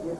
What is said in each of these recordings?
Mv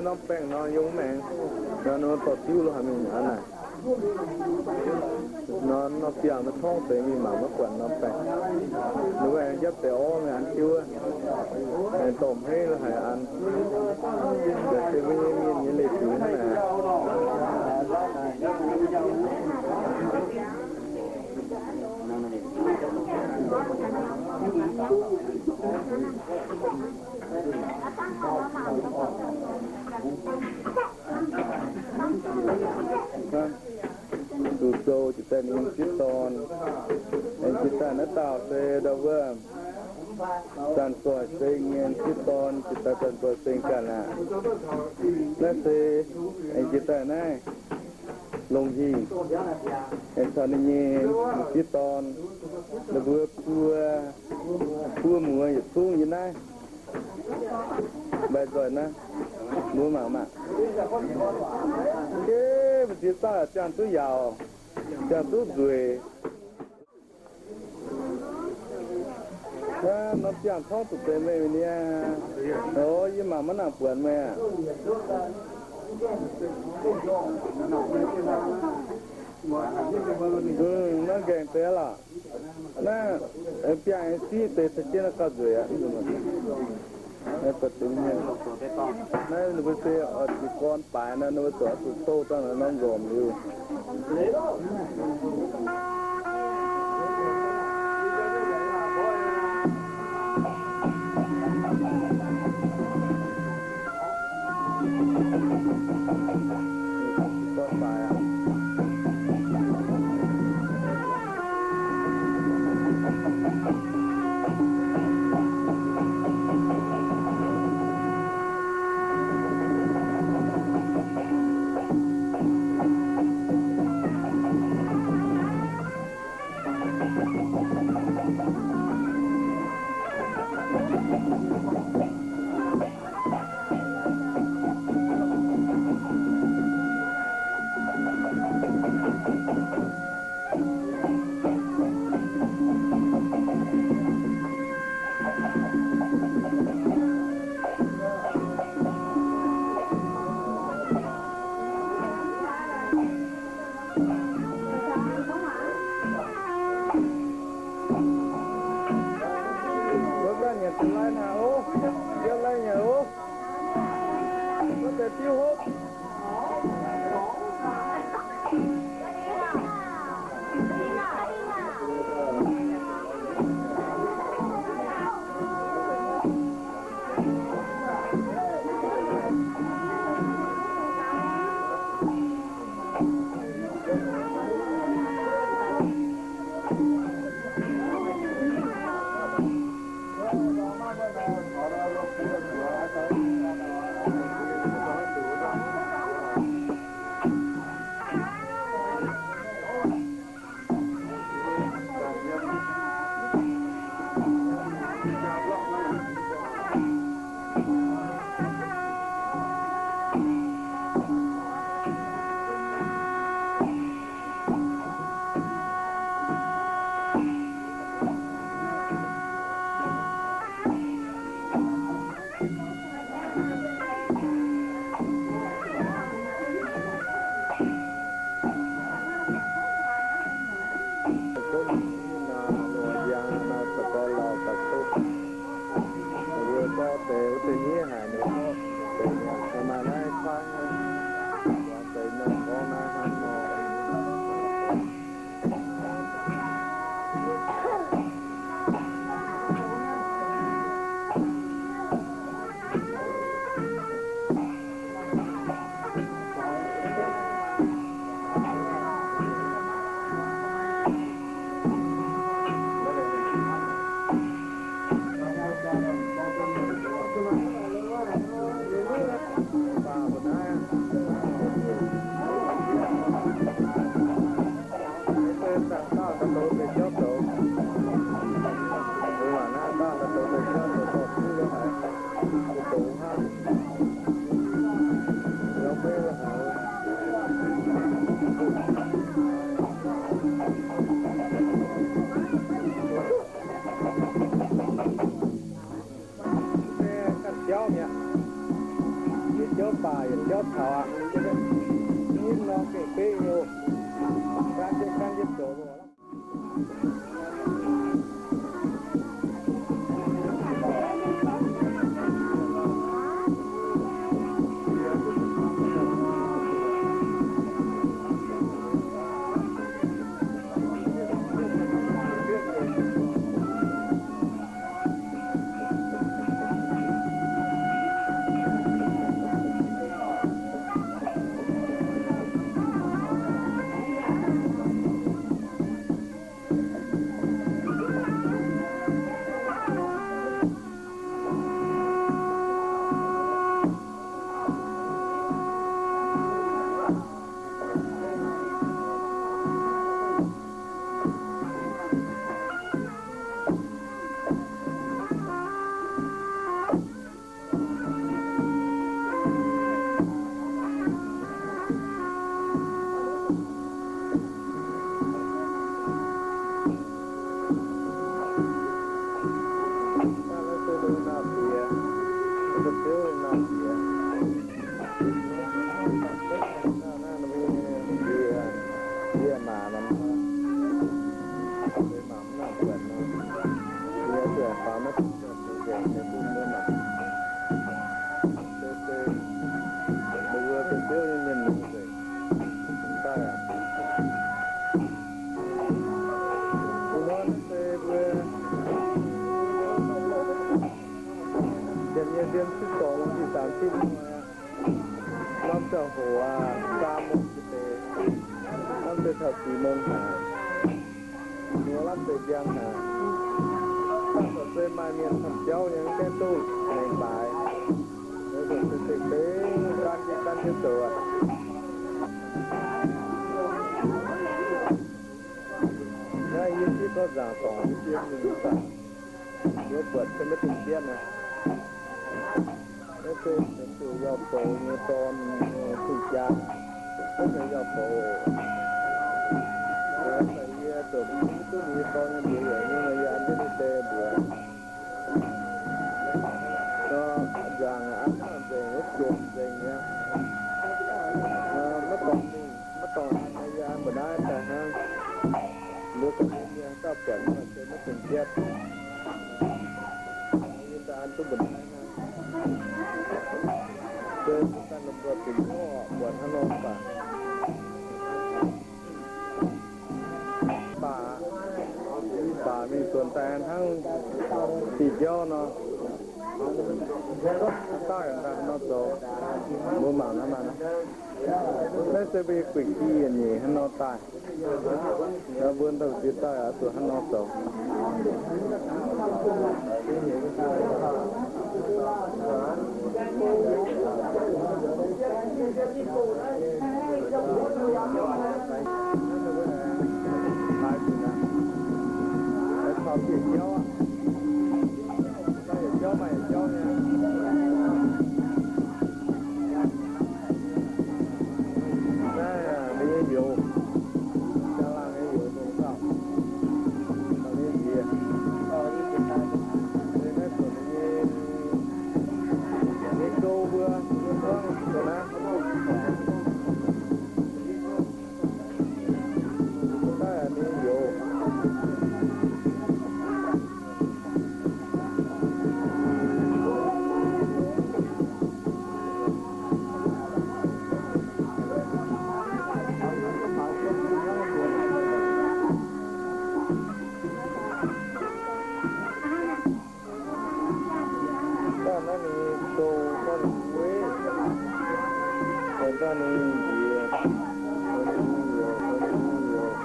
norm baengh nor yiem maengx, nor dorh diuv lo haaix mingh aqv naaic. Nor, nor biangh nor torngv deix mingh mangc maiv buatc norm baengh. Ninh mbuo aengx njapv deix orv mingh an diuv, aengx dorh hmeiv lo haaix an. Naaic se mbuo nyei mienh nyei leiz-fingx hnangv naaic. Zuqc zoux jiex daaih ninh sieqv dorn. Aengx jiex daaih naaiv dauh se ndau wuov Zanc Zoih Seng nyei sieqv dorn, jiex daaih Zanc Zoih Seng ganh aqv. Naaiv se aengx jiex daaih naaiv Longc Hingh, aengx caux ninh nyei sieqv dorn, ninh mbuo buo, buo muoz yietc zungv yiem naaiv. Mbaih nzoih naaiv, mbuo mangc maah. Geh, mbu'ziex dauh ziangh duqv yaauc, ziangh duqv nzueic. Norm ziangh torngv zuqc deix meih niaa. O, yie mangc maiv nangc buatc meih aqv. Naaiv nqaengc deix lorqc. Naaiv biangh aengx siqv deix caux jienv naaiv gauh nzueic aqv. Naaiv ba'dengx mienh. Naaiv ninh mbuo se oix jiez gorn baaix nor, ninh mbuo zuqc zuqc doh dangh naaiv norm nzormc liuz. Wuov ganh nyanc deix lai naaic oc. Yiem lai nyanc oc. Wuov deix diuv hopv. Ganh jauv mi'aqv. Yietc jauv baac yietc jauv taux aqv. Nyim norm gengh beqv nyei oc. Gan jienv, gan jienv zoux loh. Yiem nyei เดือนสิบสอง วันที่สามสิบ norm ziangh hoc aac, สามโมง jiez deix, norm se taux สี่โมง haic. Ninh mbuo lamh deix njang haic. Daaih corc se maaih mienh camv jauv nyei, mv gaengh duqv lengc baaix. Ninh mbuo corc se deix deix gan jienv gan jienv zoux aqv. Naaiv yie zipv gorngv nzaangc dorngc yie zipv mingh daaih, yie buatc se maiv dungx jienv aqv. Naaiv se zuqc yauh boux nyei dorn, zuqc jaa, naaiv se yauh boux. Yie zoux mv duqv ninh nyei dorn nyei mbuox yaac nyungc, yie an jienv ninh deix mbuox. Nor nzaangc an nzengc, wuov jomc nzengc mi'aqv. Maiv dorngc mingh, maiv dorngc an, yie an mbu'naaiv daaih hnangv. Mbuo ganh nyei mienh dauh buatc nor se maiv dungx jienv. Yie daaih an duqv mbu'naaiv hnangv. Se mbuo ganh lomh nzoih bieqc nqorngv buatc hnangv nor baac. Baac, baac mingh zuonx daaih hnangv diuh jauv nor. Daaih nor zoux, mbuo mangc hnangv naaiv. Naaiv se mbuo nyei gueic ji yietc nyeic hnangv nor daaih. Mbuo ndau-ziex dauh yaac zuqc hnangv nor zoux. Naaiv ninh nyei youz, Jaang Laangh nyei youz dongh dauh, dongh ninh nziex. Naaiv zuqc ninh nyei, ninh gouv mbuo, ninh buangv dongh naaiv. Naaiv ninh youz. Daaih naaiv ninh gouv, daaih ninh weiv, daaih ninh nziex, daaih ninh youz, daaih ninh youz.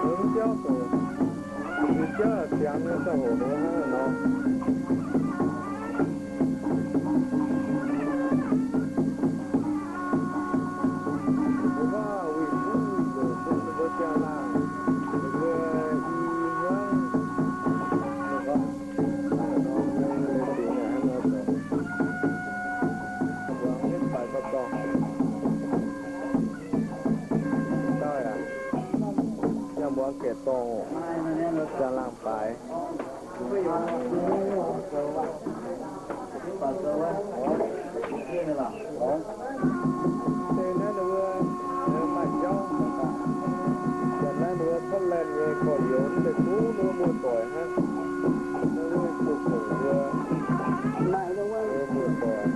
Mv jauv zoux, mv jauv ziangx nyei ziangh hoc nor hnangv nor. Mbuo gorngv Win-Fuv Win-Nzunc bun ninh mbuo Jaang Laangh, ninh mbuo i hnyouv, ninh gorngv, hnangv nor, ninh leiz-bieqc naaic hnangv nor zoux. Mbuangz jienv baaix gorx-dorngh. Dauh yaac, yaac mbuangz gaeqv dorngh, Jaang Laangh baaix. Deix naaiv ninh mbuo maaih jauv, janx naaiv ninh mbuo Scotland nyei gorx-youz mv deix duqv ninh mbuo muoz-doic hnangv. Ninh mbuo zuqc kungx mbuo, ninh mbuo muoz-doic.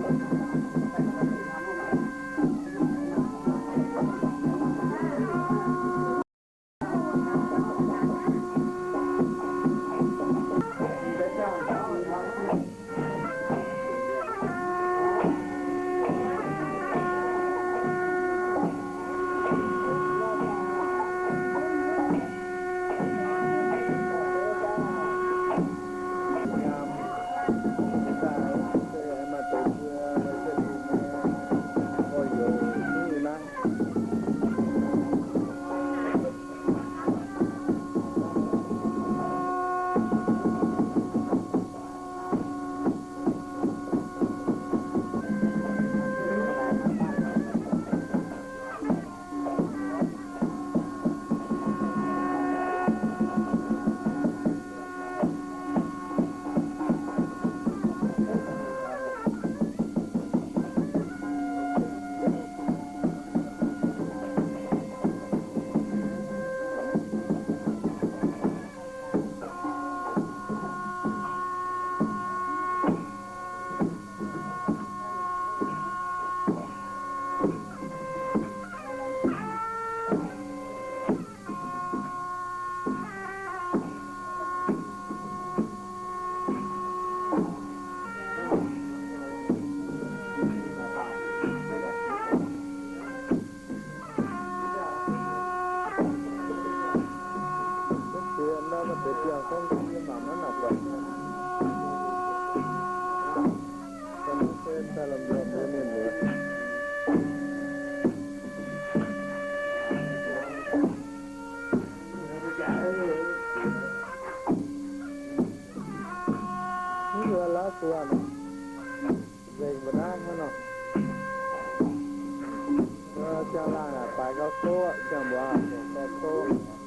Ziangh laangh baaix gauh sou, ziangh mbuo haic, baeqc sou.